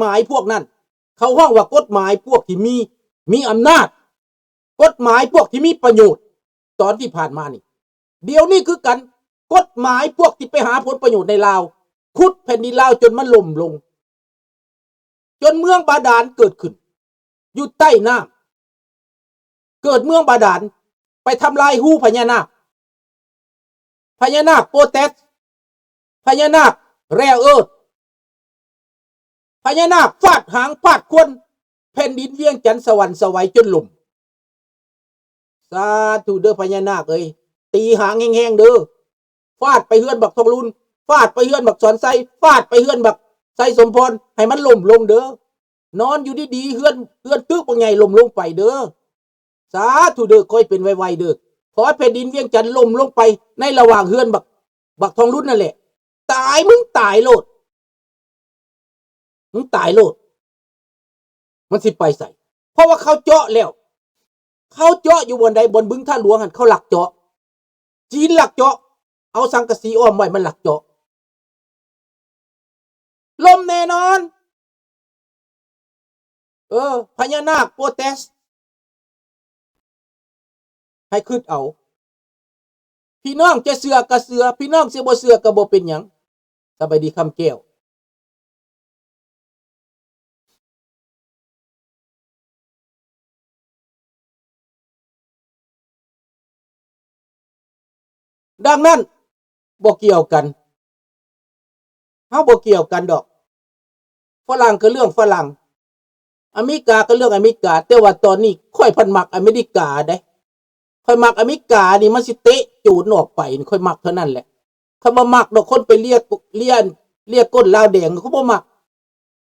ໝາຍພວກນັ້ນ ເຂົາຮ້ອງວ່າກົດໝາຍພວກທີ່ມີ ມີອຳນາດ ກົດໝາຍພວກທີ່ມີປະໂຫຍດ ຕອນທີ່ຜ່ານມານີ້. ດຽວນີ້ຄືກັນ ກົດໝາຍພວກທີ່ໄປຫາຜົນປະໂຫຍດໃນລາວ ຂຸດແຜ່ນດິນລາວຈົນມັນຫຼົ່ມລົງ ຈົນເມືອງບາດານເກີດຂຶ້ນຢູ່ໃຕ້ນ້ຳ ເກີດເມືອງບາດານ ໄປທຳລາຍຮູພະຍານາກ ພະຍານາກໂປແຕັດ ພະຍານາກແຣເອີດ ພະຍານາກຟາດຫາງຟາດຄວນ ແຜ່ນດິນວຽງຈັນສະຫວັ່ນສະໄຫວຈົນຫຼົ່ມ. ສາທຸເດີພະຍານາກເອີຍ ຕີຫາງແຮງໆເດີ ຟາດໄປເຮືອນບັກທອງລຸນ ຟາດໄປເຮືອນບັກສອນໄຊ ຟາດໄປເຮືອນບັກໄຊສົມພອນ ໃຫ້ມັນຫຼົ່ມລົງເດີ ນອນຢູ່ດີໆ ເຮືອນ ເຮືອນຕຶກບັກໃຫຍ່ຫຼົ່ມລົງໄປເດີ. ສາທຸເດີ ຂໍໃຫ້ເປັນໄວໆເດີ ຂໍໃຫ້ແຜ່ນດິນວຽງຈັນຫຼົ່ມລົງໄປໃນລະຫວ່າງເຮືອນບັກ ບັກທອງລຸນນັ້ນແຫຼະ ຕາຍ ມຶງຕາຍໂລດ ມຶງຕາຍໂລດ ມັນຊິໄປໃສ? ເພາະວ່າເຂົາເຈາະແລ້ວ ເຂົາເຈາະຢູ່ບ່ອນໃດ? ບ່ອນບຶງທາດຫຼວງຫັ້ນ ເຂົາລັກເຈາະ ຈີນລັກເຈາະ ເອົາສັງກະສີອ້ອມໄວ້ ມັນລັກເຈາະ ລົ້ມແນ່ນອນ. ເອີ ພະຍານາກໂປແຕັດ ໃຫ້ຄິດເອົາ ພີ່ນ້ອງຈະເຊື່ອກໍເຊື່ອ ພີ່ນ້ອງຊິບໍ່ເຊື່ອກໍບໍ່ເປັນຫຍັງ. ສະບາຍດີຄຳແກ້ວ. ດັ່ງນັ້ນ ບໍ່ກ່ຽວກັນ ເຮົາບໍ່ກ່ຽວກັນດອກ ຝຣັ່ງກໍເລື່ອງຝຣັ່ງ ອາເມລິກາກໍເລື່ອງອາເມລິກາ ແຕ່ວ່າຕອນນີ້ຂ້ອຍພັດມັກອາເມລິກາເດ້ ຂ້ອຍມັກອາເມລິການີ້ ມັນຊິເຕະໂຈນອອກໄປ ຂ້ອຍມັກເທົ່ານັ້ນແຫຼະ ຂ້ອຍບໍ່ມັກດອກຄົນໄປເລຍ ເລຍ ເລຍກົ້ນລາວແດງ ຂ້ອຍບໍ່ມັກ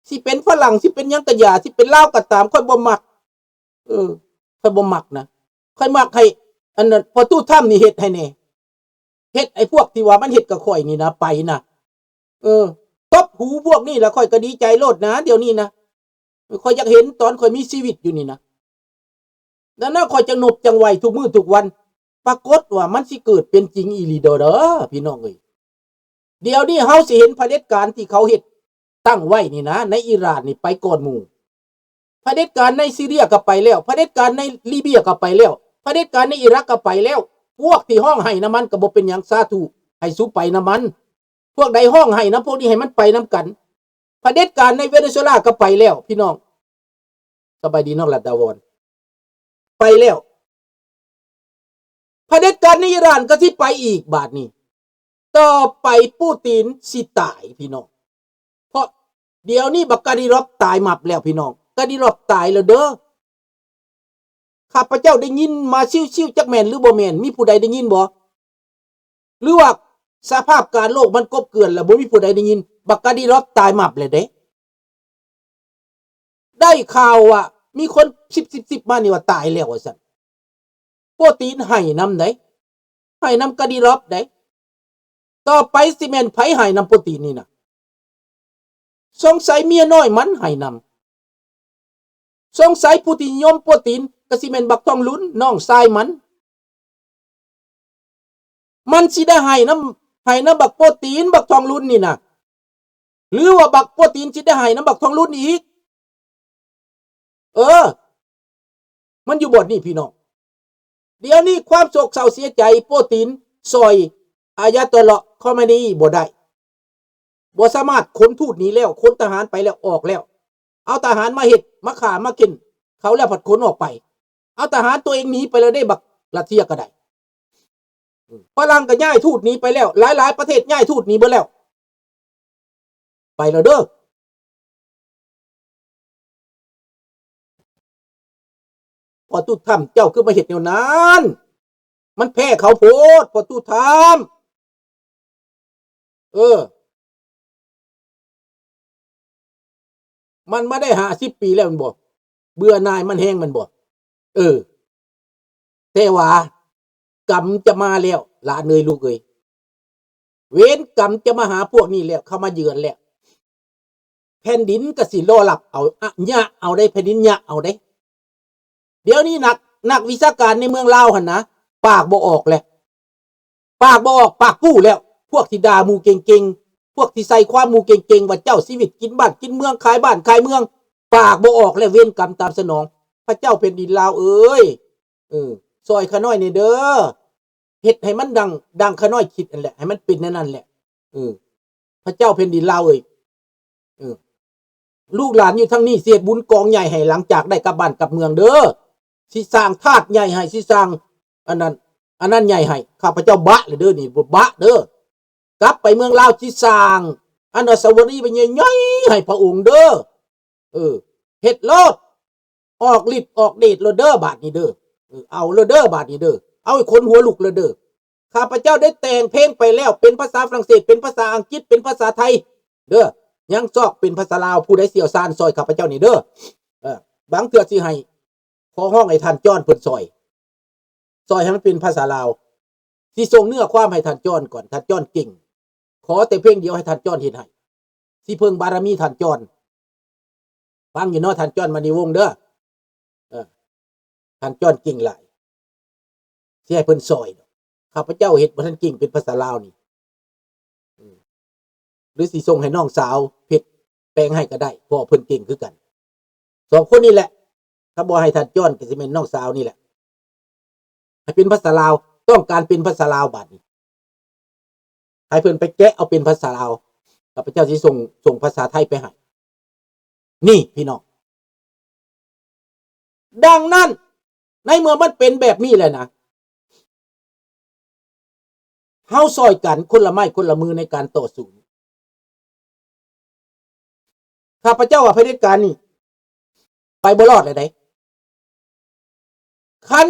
ຊິເປັນຝຣັ່ງ ຊິເປັນຫຍັງກະຢ່າ ຊິເປັນລາວກໍຕາມ ຂ້ອຍບໍ່ມັກ ເອີ ຂ້ອຍບໍ່ມັກນະ ຂ້ອຍມັກໃຫ້ ອັນນັ້ນ ພໍ່ຕູ້ທຳນີ້ເຮັດໃຫ້ແດ່ ເຮັດໃຫ້ພວກທີ່ວ່າມັນເຮັດກັບຂ້ອຍນີ້ນະ ໄປນະ ເອີ ຕົບຫູພວກນີ້ລະ ຂ້ອຍກໍດີໃຈໂລດນະ ດຽວນີ້ນະ ຂ້ອຍຢາກເຫັນຕອນຂ້ອຍມີຊີວິດຢູ່ນີ້ນະ ນັ້ນນະ ຂ້ອຍຈະນົບຈັ່ງໄຫວ້ທຸກມື້ທຸກວັນ ປາກົດວ່າມັນຊິເກີດເປັນຈິງອີ່ຫຼີເດີ ພີ່ນ້ອງເອີຍ. ດຽວນີ້ເຮົາຊິເຫັນຜະເດັດການທີ່ເຂົາເຮັດຕັ້ງໄວ້ນີ້ນະ ໃນອີຣານນີ້ໄປກ່ອນໝູ່ ຜະເດັດການໃນຊີເຣຍກໍໄປແລ້ວ ຜະເດັດການໃນລີເບຍກໍໄປແລ້ວ ຜະເດັດການໃນອີຣັກກໍໄປແລ້ວ ພວກທີ່ຮ້ອງໄຫ້ນຳມັນກໍບໍ່ເປັນຫຍັງ ສາທຸ ໃຫ້ສູໄປນຳມັນ ພວກໃດຮ້ອງໄຫ້ນຳພວກນີ້ ໃຫ້ມັນໄປນຳກັນ ຜະເດັດການໃນເວເນຊູເອລາກໍໄປແລ້ວ ພີ່ນ້ອງ ສະບາຍດີນ້ອງລັດດາວອນ ໄປແລ້ວ ຜະເດັດການໃນອີຣານກໍຊິໄປອີກບາດນີ້ ຕໍ່ໄປປູຕິນຊິຕາຍ ພີ່ນ້ອງ ເພາະດຽວນີ້ບັກກາດີຣອບຕາຍໝັບແລ້ວ ພີ່ນ້ອງ ກາດີຣອບຕາຍແລ້ວເດີ ຂ້າພະເຈົ້າໄດ້ຍິນມາຊິວໆ ຈັກແມ່ນຫຼືບໍ່ແມ່ນ ມີຜູ້ໃດໄດ້ຍິນບໍ່? ຫຼືວ່າສະພາບການໂລກມັນກົບເກື່ອນແລ້ວ ບໍ່ມີຜູ້ໃດໄດ້ຍິນ ບັກກາດີຣອບຕາຍໝັບແລ້ວເດ້ ໄດ້ຂ່າວວ່າມີຄົນຊິບໆໆມານີ້ວ່າຕາຍແລ້ວວ່າຊັ້ນ ໂປຕີນໄຫ້ນຳໃດ໋ ໄຫ້ນຳກາດີຣອບໃດ໋ ຕໍ່ໄປຊິແມ່ນໃຜໄຫ້ນຳໂປຕີນນີ້ນະ? ສົງໄສເມຍນ້ອຍມັນໄຫ້ນຳ. ສົງໄສຜູ້ທີ່ນິຍົມໂປຕີນກໍຊິແມ່ນບັກທອງລຸນ ນ້ອງຊາຍມັນ. ມັນຊິໄດ້ໄຫ້ນຳ ໄຫ້ນຳບັກໂປຕີນ ບັກທອງລຸນນີ້ນະ ຫຼືວ່າບັກໂປຕີນຊິໄດ້ໄຫ້ນຳບັກທອງລຸນອີກ? ເອີ ມັນຢູ່ບ່ອນນີ້ພີ່ນ້ອງ. ດຽວນີ້ຄວາມໂສກເສົ້າເສຍໃຈ ໂປຕີນຊ່ອຍອາຍາໂຕລາະຄອເມນີບໍ່ໄດ້ ບໍ່ສາມາດຂົນທູດໜີແລ້ວ ຂົນທະຫານໄປແລ້ວ ອອກແລ້ວ ເອົາທະຫານມາເຮັດ ມາຂ້າມາເຂັນເຂົາແລ້ວ ພັດຂົນອອກໄປ ເອົາທະຫານຕົວເອງໜີໄປແລ້ວເດ້ ບັກຣັດເຊຍກໍໄດ້ ຝຣັ່ງກໍຍ້າຍທູດໜີໄປແລ້ວ ຫຼາຍໆປະເທດຍ້າຍທູດໜີເບິດແລ້ວ ໄປແລ້ວເດີ. ພໍ່ຕູ້ທຳ ເຈົ້າຄືມາເຮັດແນວນັ້ນ? ມັນແພ້ເຂົາໂພດ ພໍ່ຕູ້ທຳ. ເອີ ມັນມາໄດ້ຫ້າສິບປີແລ້ວແມ່ນບໍ່? ເບື່ອໜ່າຍມັນແຮງແມ່ນບໍ່? ເອີ ແຕ່ວ່າກຳຈະມາແລ້ວ ຫຼານເອີຍ ລູກເອີຍ ເວນກຳຈະມາຫາພວກນີ້ແລ້ວ ເຂົາມາເຢືອນແລ້ວ ແຜ່ນດິນກໍຊິລໍຮັບເອົາ ອະ ຍະເອົາໄດ໋ ແຜ່ນດິນຍະເອົາໄດ໋. ດຽວນີ້ນັກ ນັກວິຊາການໃນເມືອງລາວຫັ້ນນະ ປາກບໍ່ອອກແລ້ວ ປາກບໍ່ອອກ ປາກກູ້ແລ້ວ ພວກທີ່ດ່າໝູ່ເກັ່ງ ພວກທີ່ໃສ່ຄວາມໝູ່ເກັ່ງໆ ວ່າເຈົ້າຊີວິດກິນບ້ານກິນເມືອງ ຂາຍບ້ານຂາຍເມືອງ ປາກບໍ່ອອກ ແລະ ເວນກຳຕາມສະໜອງ. ພະເຈົ້າແຜ່ນດິນລາວເອີຍ ເອີ ຊ່ອຍຂ້ານ້ອຍແດ່ເດີ ເຮັດໃຫ້ມັນດັ່ງ ດັ່ງຂ້ານ້ອຍຄິດນັ້ນແຫຼະ ໃຫ້ມັນເປັນແນວນັ້ນແຫຼະ ເອີ ພະເຈົ້າແຜ່ນດິນລາວເອີຍ ເອີ ລູກຫຼານຢູ່ທາງນີ້ຊິເຮັດບຸນກອງໃຫຍ່ໃຫ້ ຫຼັງຈາກໄດ້ກັບບ້ານກັບເມືອງເດີ ຊິສ້າງທາດໃຫຍ່ໃຫ້ ຊິສ້າງອັນນັ້ນ ອັນນັ້ນໃຫຍ່ໃຫ້. ຂ້າພະເຈົ້າບະແລ້ວເດີນີ້ ບະເດີ ກັບໄປເມືອງລາວຊິສ້າງອະນຸສາວະລີໃບໃຫຍ່ໆໃຫ້ພະອົງເດີ ເອີ ເຮັດໂລດ ອອກລິດອອກເດດໂລດເດີບາດນີ້ເດີ ເອີ ເອົາໂລດເດີບາດນີ້ເດີ ເອົາໃຫ້ຄົນຫົວລຸກໂລດເດີ. ຂ້າພະເຈົ້າໄດ້ແຕ່ງເພງໄປແລ້ວ ເປັນພາສາຝຣັ່ງເສດ ເປັນພາສາອັງກິດ ເປັນພາສາໄທເດີ ຍັງຊອກເປັນພາສາລາວ ຜູ້ໃດຊ່ຽວຊານຊ່ອຍຂ້າພະເຈົ້າແດ່ເດີ ເອີ ບາງເທື່ອຊິໃຫ້ ຂໍຮ້ອງໃຫ້ທ່ານຈອນເພິ່ນຊ່ອຍ ຊ່ອຍໃຫ້ມັນເປັນພາສາລາວ ຊິສົ່ງເນື້ອຄວາມໃຫ້ທ່ານຈອນກ່ອນ ທ່ານຈອນເກັ່ງ ຂໍແຕ່ເພງດຽວໃຫ້ທ່ານຈອນເຮັດໃຫ້ ຊິເພິ່ງບາລະມີທ່ານຈອນ ຟັງຢູ່ເນາະ ທ່ານຈອນ ມະນີວົງເດີ ເອີ ທ່ານຈອນເກັ່ງຫຼາຍ ຊິໃຫ້ເພິ່ນຊ່ອຍດອກ ຂ້າພະເຈົ້າເຮັດບໍ່ທັນເກັ່ງເປັນພາສາລາວນີ້ ອືມ ຫຼືຊິສົ່ງໃຫ້ນ້ອງສາວເພັດແປງໃຫ້ກໍໄດ້ ເພາະວ່າເພິ່ນເກັ່ງຄືກັນ ສອງຄົນນີ້ແຫຼະ ຖ້າບໍ່ໃຫ້ທ່ານຈອນກໍຊິແມ່ນນ້ອງສາວນີ້ແຫຼະ ໃຫ້ເປັນພາສາລາວ ຕ້ອງການເປັນພາສາລາວບາດນີ້ ໃຫ້ເພິ່ນໄປແກະເອົາເປັນພາສາລາວ ຂ້າພະເຈົ້າຊິສົ່ງ ສົ່ງພາສາໄທໄປໃຫ້ ນີ້ພີ່ນ້ອງ ດັ່ງນັ້ນ ໃນເມື່ອມັນເປັນແບບນີ້ແລ້ວນະ ເຮົາຊ່ອຍກັນຄົນລະໄມ້ຄົນລະມືໃນການຕໍ່ສູ້. ຂ້າພະເຈົ້າວ່າຜະເດັດການນີ້ໄປບໍ່ລອດແລ້ວໃດ໋ ຄັນ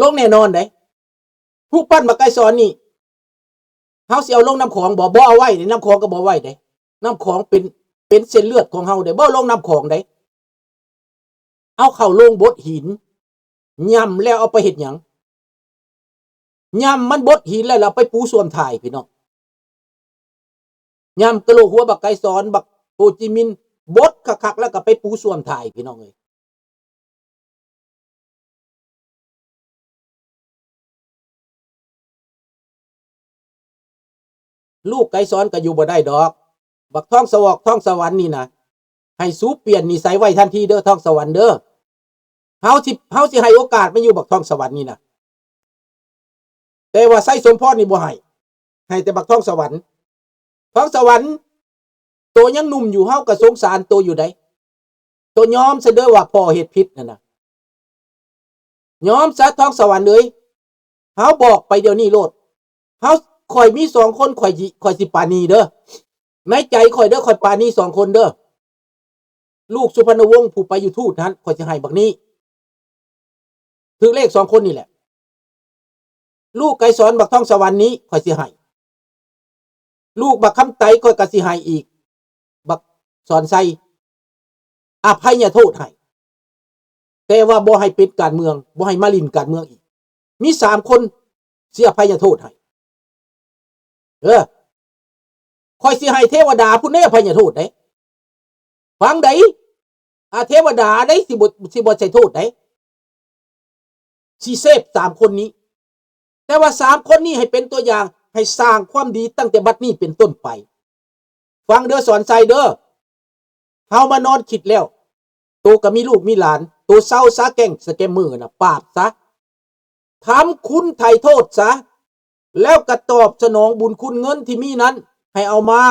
ລົງແນ່ນອນໃດ໋ ຮູບປັ້ນບັກໄກສອນນີ້ ເຮົາຊິເອົາລົງນ້ຳຂອງບໍ່? ບໍ່ເອົາໄວ້ເດ້ ນ້ຳຂອງກໍບໍ່ໄວ້ເດ້ ນ້ຳຂອງເປັນ ເປັນເສັ້ນເລືອດຂອງເຮົາເດ້ ບໍ່ລົງນ້ຳຂອງເດ້ ເອົາເຂົ້າໂລງບົດຫີນ ຫຍ້ຳແລ້ວເອົາໄປເຮັດຫຍັງ? ຫຍ້ຳມັນບົດຫີນແລ້ວ ແລ້ວເອົາໄປປູສ້ວມຖ່າຍພີ່ນ້ອງ ຫຍ້ຳກະໂຫຼກຫົວບັກໄກສອນ ບັກໂຮຈິມິນ ບົດຄັກໆ ແລ້ວກໍໄປປູສ້ວມຖ່າຍພີ່ນ້ອງເອີຍ. ລູກໄກສອນກໍຢູ່ບໍ່ໄດ້ດອກ ບັກທອງສະຫວອກ ທອງສະຫວັນນີ້ນະ ໃຫ້ສູປ່ຽນນິໄສໄວທັນທີເດີ ທອງສະຫວັນເດີ ເຮົາຊິ ເຮົາຊິໃຫ້ໂອກາດມັນຢູ່ ບັກທອງສະຫວັນນີ້ນະ ແຕ່ວ່າໄຊສົມພອນນີ້ບໍ່ໃຫ້ ໃຫ້ແຕ່ບັກທອງສະຫວັນ ທອງສະຫວັນ ໂຕຍັງໜຸ່ມຢູ່ ເຮົາກໍສົງສານໂຕຢູ່ໃດ໋ ໂຕຍອມຊະເດີວ່າພໍ່ເຮັດຜິດນັ້ນນະ ຍອມຊະ ທອງສະຫວັນເອີຍ ເຮົາບອກໄປດຽວນີ້ໂລດ ເຮົາ ຂ້ອຍມີສອງຄົນ ຂ້ອຍຊິ ຂ້ອຍຊິປານີເດີ ໃນໃຈຂ້ອຍເດີ ຂ້ອຍປານີສອງຄົນເດີ ລູກສຸພັນນະວົງຜູ້ໄປຢູ່ທູດຫັ້ນ ຂ້ອຍຊິໃຫ້ບັກນີ້ ຖືກເລກສອງຄົນນີ້ແຫຼະ ລູກໄກສອນ ບັກທອງສະຫວັນນີ້ຂ້ອຍຊິໃຫ້ ລູກບັກຄຳໄຕຂ້ອຍກໍຊິໃຫ້ອີກ ບັກສອນໄຊ ອະໄພຍະໂທດໃຫ້ ແຕ່ວ່າບໍ່ໃຫ້ເປັນການເມືອງ ບໍ່ໃຫ້ມາຫຼິ້ນການເມືອງອີກ ມີສາມຄົນຊິອະໄພຍະໂທດໃຫ້ ເອີ ຂ້ອຍຊິໃຫ້ເທວະດາພຸ້ນເດ້ ອະໄພຍະໂທດເດ້ ຟັງໃດ໋ ອາ ເທວະດາໃດ໋ ຊິບໍ່ ຊິບໍ່ໃສ່ໂທດໃດ໋ ຊິເຊບສາມຄົນນີ້ ແຕ່ວ່າສາມຄົນນີ້ໃຫ້ເປັນຕົວຢ່າງ ໃຫ້ສ້າງຄວາມດີຕັ້ງແຕ່ບັດນີ້ເປັນຕົ້ນໄປ. ຟັງເດີສອນໄຊເດີ ເຮົາມານອນຄິດແລ້ວ ໂຕກໍມີລູກມີຫຼານ ໂຕເຊົາຊະ ແກ້ງສະແກມເມີນະ ປາບຊະ ທຳຄຸນໄຖ່ໂທດຊະ ແລ້ວກໍຕອບສະໜອງບຸນຄຸນເງິນທີ່ມີນັ້ນ ໃຫ້ເອົາມາ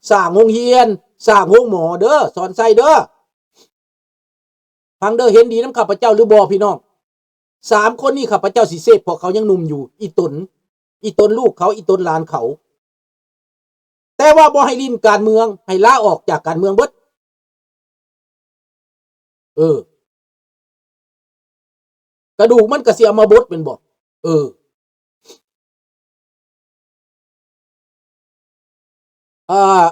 ສ້າງໂຮງຮຽນ ສ້າງໂຮງໝໍເດີ ສອນໄຊເດີ. ຟັງເດີ ເຫັນດີນຳຂ້າພະເຈົ້າຫຼືບໍ່ພີ່ນ້ອງ? ສາມຄົນນີ້ຂ້າພະເຈົ້າຊິເຊບ ເພາະເຂົາຍັງໜຸ່ມຢູ່ ອີຕົນ ອີຕົນລູກເຂົາ ອີຕົນຫຼານເຂົາ ແຕ່ວ່າບໍ່ໃຫ້ຫຼິ້ນການເມືອງ ໃຫ້ລາອອກຈາກການເມືອງເບິດ ເອີ ກະດູກມັນກະຊິເອົາມາບົດແມ່ນບໍ່? ເອີ ອ່າ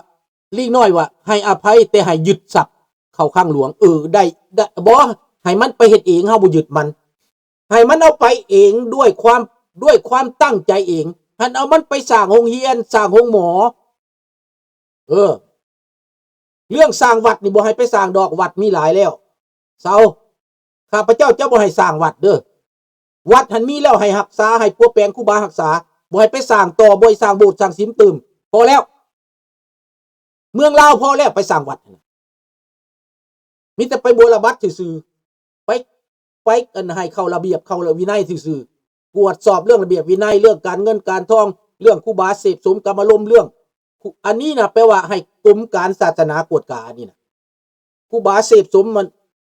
ລີກນ້ອຍວ່າໃຫ້ອະໄພ ແຕ່ໃຫ້ຍຶດຊັບເຂົ້າຄັງຫຼວງ ເອີ ໄດ້ ໄດ້ ບໍ່ ໃຫ້ມັນໄປເຮັດເອງ ເຮົາບໍ່ຍຶດມັນ ໃຫ້ມັນເອົາໄປເອງດ້ວຍຄວາມ ດ້ວຍຄວາມຕັ້ງໃຈເອງ ຫັ້ນເອົາມັນໄປສ້າງໂຮງຮຽນ ສ້າງໂຮງໝໍ ເອີ ເລື່ອງສ້າງວັດນີ້ບໍ່ໃຫ້ໄປສ້າງດອກ ວັດມີຫຼາຍແລ້ວ ເຊົາ ຂ້າພະເຈົ້າຈະບໍ່ໃຫ້ສ້າງວັດເດີ ວັດຫັ້ນມີແລ້ວໃຫ້ຮັກສາ ໃຫ້ປົວແປງຄູບາຮັກສາ ບໍ່ໃຫ້ໄປສ້າງຕໍ່ ບໍ່ໃຫ້ສ້າງໂບດສ້າງສິມຕື່ມ ພໍແລ້ວ. ເມືອງລາວພໍແລ້ວ ໄປສ້າງວັດຫັ້ນນະ ມີແຕ່ໄປບົວລະບັດຊື່ໆ ໄປ ໄປອັນໃຫ້ເຂົ້າລະບຽບເຂົ້າວິໄນຊື່ໆ ກວດສອບເລື່ອງລະບຽບວິໄນ ເລື່ອງການເງິນການທອງ ເລື່ອງຄູບາເສບສົມກາມາລົມ ເລື່ອງ ອັນນີ້ນະ ແປວ່າໃຫ້ກົມການສາສະໜາກວດກາອັນນີ້ນະ ຄູບາເສບສົມມັນ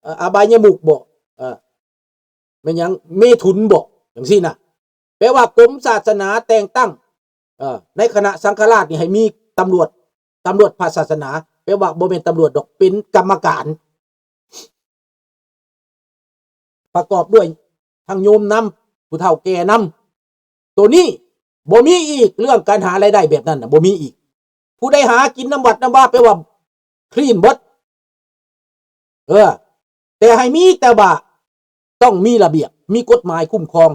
ເອີ ອະບາຍະມຸກບໍ ເອີ ແມ່ນຫຍັງ ເມຖຸນບໍ ຈັ່ງຊີ້ນະ ແປວ່າກົມສາສະໜາແຕ່ງຕັ້ງ ເອີ ໃນຄະນະສັງຄະລາດນີ້ໃຫ້ມີຕຳຫຼວດ ຕຳຫຼວດພະສາສະໜາ ແປວ່າບໍ່ແມ່ນຕຳຫຼວດດອກ ເປັນກຳມະການ ປະກອບດ້ວຍທັງໂຍມນຳ ຜູ້ເຖົ້າແກ່ນຳ ໂຕນີ້ບໍ່ມີອີກ ເລື່ອງການຫາລາຍໄດ້ແບບນັ້ນນະ ບໍ່ມີອີກ. ຜູ້ໃດຫາກິນນຳວັດນຳວາ ແປວ່າ clean ເບິດ ເອີ ແຕ່ໃຫ້ມີ ແຕ່ວ່າຕ້ອງມີລະບຽບ ມີກົດໝາຍຄຸ້ມຄອງ.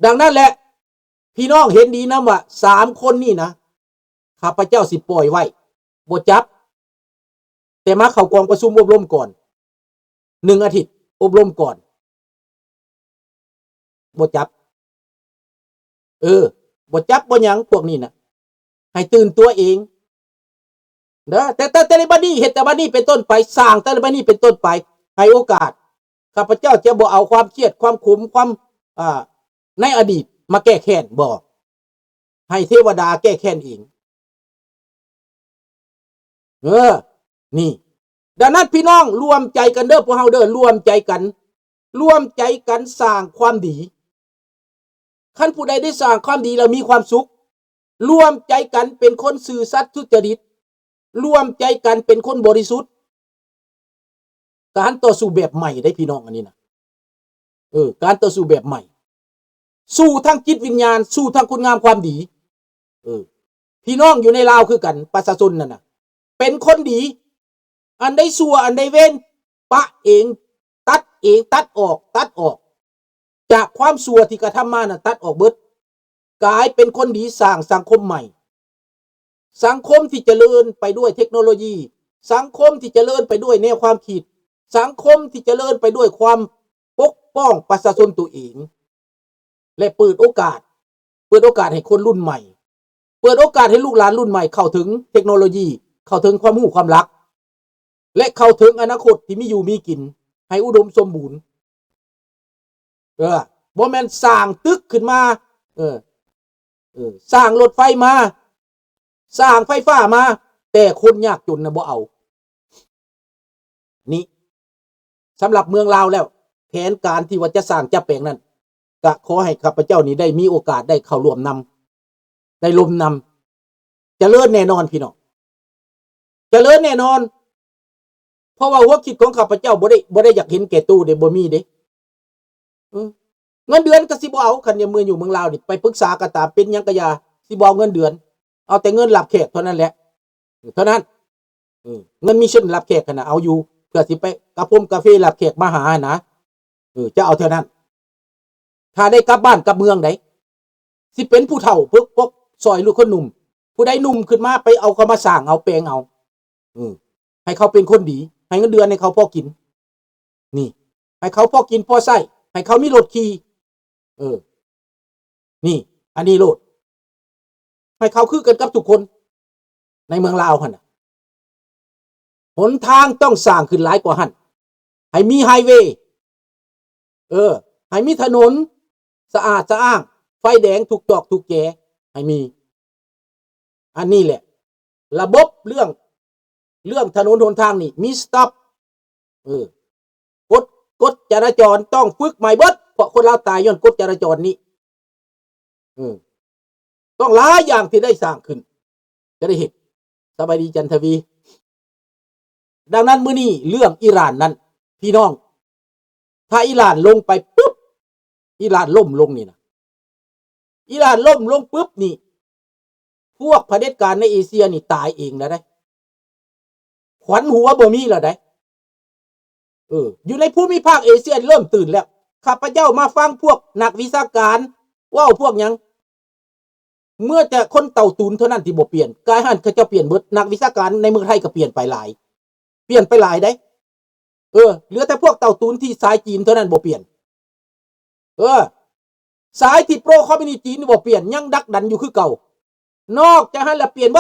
ດັ່ງນັ້ນແຫຼະ ພີ່ນ້ອງເຫັນດີນຳວ່າ ສາມຄົນນີ້ນະ ຂ້າພະເຈົ້າຊິປ່ອຍໄວ້ ບໍ່ຈັບ ແຕ່ມາເຂົ້າກອງປະຊຸມອົບຮົມກ່ອນ ໜຶ່ງອາທິດ ອົບຮົມກ່ອນ ບໍ່ຈັບ ເອີ ບໍ່ຈັບບໍ່ຫຍັງພວກນີ້ນະ ໃຫ້ຕື່ນຕົວເອງເດີ. ແຕ່ ແຕ່ ແຕ່ໃນບັດນີ້ ເຮັດແຕ່ບັດນີ້ເປັນຕົ້ນໄປ ສ້າງແຕ່ໃນບັດນີ້ເປັນຕົ້ນໄປ ໃຫ້ໂອກາດ ຂ້າພະເຈົ້າຈະບໍ່ເອົາຄວາມຄຽດ ຄວາມຂົມ ຄວາມ ອ່າ ໃນອະດີດມາແກ້ແຄ້ນ ບໍ່ ໃຫ້ເທວະດາແກ້ແຄ້ນເອງ. ເອີ ນີ້ ດັ່ງນັ້ນພີ່ນ້ອງ ລວມໃຈກັນເດີ ພວກເຮົາເດີ ລວມໃຈກັນ ລວມໃຈກັນສ້າງຄວາມດີ. ຄັນຜູ້ໃດໄດ້ສ້າງຄວາມດີແລ້ວມີຄວາມສຸກ ລວມໃຈກັນເປັນຄົນຊື່ສັດສຸດຈະລິດ ລວມໃຈກັນເປັນຄົນບໍລິສຸດ. ການຕໍ່ສູ້ແບບໃໝ່ເດ້ພີ່ນ້ອງ ອັນນີ້ນະ ເອີ ການຕໍ່ສູ້ແບບໃໝ່ ສູ້ທາງຈິດວິນຍານ ສູ້ທາງຄຸນງາມຄວາມດີ. ເອີ ພີ່ນ້ອງຢູ່ໃນລາວຄືກັນ ປະຊາຊົນນັ້ນນະ ເປັນຄົນດີ ອັນໃດຊົ່ວ ອັນໃດເວນ ປະເອງ ຕັດເອງ ຕັດອອກ ຕັດອອກ ຈາກຄວາມຊົ່ວທີ່ກະທຳມານັ້ນ ຕັດອອກເບິດ ກາຍເປັນຄົນດີ ສ້າງສັງຄົມໃໝ່ ສັງຄົມທີ່ຈະເລີນໄປດ້ວຍເທັກໂນໂລຢີ ສັງຄົມທີ່ຈະເລີນໄປດ້ວຍແນວຄວາມຄິດ ສັງຄົມທີ່ຈະເລີນໄປດ້ວຍຄວາມປົກປ້ອງປະຊາຊົນຕົວເອງ ແລະ ເປີດໂອກາດ ເປີດໂອກາດໃຫ້ຄົນລຸ້ນໃໝ່ ເປີດໂອກາດໃຫ້ລູກຫຼານລຸ້ນໃໝ່ເຂົ້າເຖິງເທັກໂນໂລຢີ ເຂົ້າເຖິງຄວາມຮູ້ຄວາມລັບ ແລະ ເຂົ້າເຖິງອະນາຄົດທີ່ມີຢູ່ມີກິນໃຫ້ອຸດົມສົມບູນ. ເອີ ບໍ່ແມ່ນສ້າງຕຶກຂຶ້ນມາ ເອີ ເອີ ສ້າງລົດໄຟມາ ສ້າງໄຟຟ້າມາ ແຕ່ຄົນຍາກຈົນນະບໍ່ເອົາ. ນີ້ ສຳລັບເມືອງລາວແລ້ວ ແຜນການທີ່ວ່າຈະສ້າງຈະແປງນັ້ນ ກະຂໍໃຫ້ຂ້າພະເຈົ້ານີ້ໄດ້ມີໂອກາດໄດ້ເຂົ້າຮ່ວມນຳ ໄດ້ລົມນຳ ຈະເລີນແນ່ນອນພີ່ນ້ອງ ຈະເລີນແນ່ນອນ. ເພາະວ່າຫົວຄິດຂອງຂ້າພະເຈົ້າບໍ່ໄດ້ ບໍ່ໄດ້ຢາກເຫັນແກ່ໂຕເດ້ ບໍ່ມີເດ້. ເອີ ເງິນເດືອນກໍຊິບໍ່ເອົາ ຄັນຍາມເມືອຢູ່ເມືອງລາວນີ້ ໄປປຶກສາກໍຕາມ ເປັນຫຍັງກໍຢ່າ ຊິບໍ່ເອົາເງິນເດືອນ ເອົາແຕ່ເງິນຮັບແຂກເທົ່ານັ້ນແຫຼະ ເທົ່ານັ້ນ. ເອີ ເງິນມິດເຊິນຮັບແຂກຫັ້ນນະ ເອົາຢູ່ ເພື່ອຊິໄປກາຟົມກາເຟຮັບແຂກມາຫາຫັ້ນນະ ເອີ ຈະເອົາເທົ່ານັ້ນ. ຖ້າໄດ້ກັບບ້ານກັບເມືອງໃດ ຊິເປັນຜູ້ເຖົ້າປົກ ປົກຊ່ອຍລູກຄົນໜຸ່ມ ຜູ້ໃດໜຸ່ມຂຶ້ນມາໄປເອົາເຂົາມາສ້າງເອົາແປງເອົາ ເອີ ໃຫ້ເຂົາເປັນຄົນດີ ໃຫ້ເງິນເດືອນໃຫ້ເຂົາພໍກິນ ນີ້ ໃຫ້ເຂົາພໍກິນພໍໃຊ້ ໃຫ້ເຂົາມີລົດຂີ່ ເອີ ນີ້ ອັນນີ້ໂລດ ໃຫ້ເຂົາຄືກັນກັບທຸກຄົນໃນເມືອງລາວຫັ້ນນະ. ຫົນທາງຕ້ອງສ້າງຂຶ້ນຫຼາຍກວ່າຫັ້ນ ໃຫ້ມີໄຮເວ ເອີ ໃຫ້ມີຖະໜົນສະອາດສະອ້າງ ໄຟແດງທຸກຈອກທຸກແຈໃຫ້ມີ. ອັນນີ້ແຫຼະ ລະບົບເລື່ອງ ເລື່ອງຖະໜົນຫົນທາງນີ້ມີສະຕັອບ ເອີ ກົດ ກົດຈະລາຈອນຕ້ອງຝຶກໃໝ່ເບິດ ເພາະຄົນລາວຕາຍຍ້ອນກົດຈະລາຈອນນີ້. ເອີ ຕ້ອງຫຼາຍຢ່າງທີ່ໄດ້ສ້າງຂຶ້ນ ຈະໄດ້ເຮັດ. ສະບາຍດີຈັນທະວີ. ດັ່ງນັ້ນມື້ນີ້ເລື່ອງອີຣານນັ້ນ ພີ່ນ້ອງ ຖ້າອີຣານລົງໄປປຶບ ອີຣານລົ້ມລົງນີ້ນະ ອີຣານລົ້ມລົງປຶບນີ້ ພວກຜະເດັດການໃນເອເຊຍນີ້ຕາຍເອງແລ້ວເດ້. ຂວັນຫົວບໍ່ມີແລ້ວໃດ໋. ເອີ ຢູ່ໃນພູມິພາກເອເຊຍເລີ່ມຕື່ນແລ້ວ. ຂ້າພະເຈົ້າມາຟັງພວກນັກວິຊາການເວົ້າພວກຫຍັງ ເມື່ອແຕ່ຄົນເຕົ້າຕຸນເທົ່ານັ້ນທີ່ບໍ່ປ່ຽນ, ກາຍຫັ້ນເຂົາເຈົ້າປ່ຽນເບິດ. ນັກວິຊາການໃນເມືອງໄທກໍປ່ຽນໄປຫຼາຍ, ປ່ຽນໄປຫຼາຍໃດ໋. ເອີ ເຫຼືອແຕ່ພວກເຕົ້າຕຸນທີ່ສາຍຈີນເທົ່ານັ້ນບໍ່ປ່ຽນ. ເອີ ສາຍທີ່ໂປຣຄອມມິວນິສຈີນນີ້ບໍ່ປ່ຽນ ຍັງດັກດັນຢູ່ຄືເກົ່າ. ນອກຈາກນັ້ນລະປ່ຽນເບິ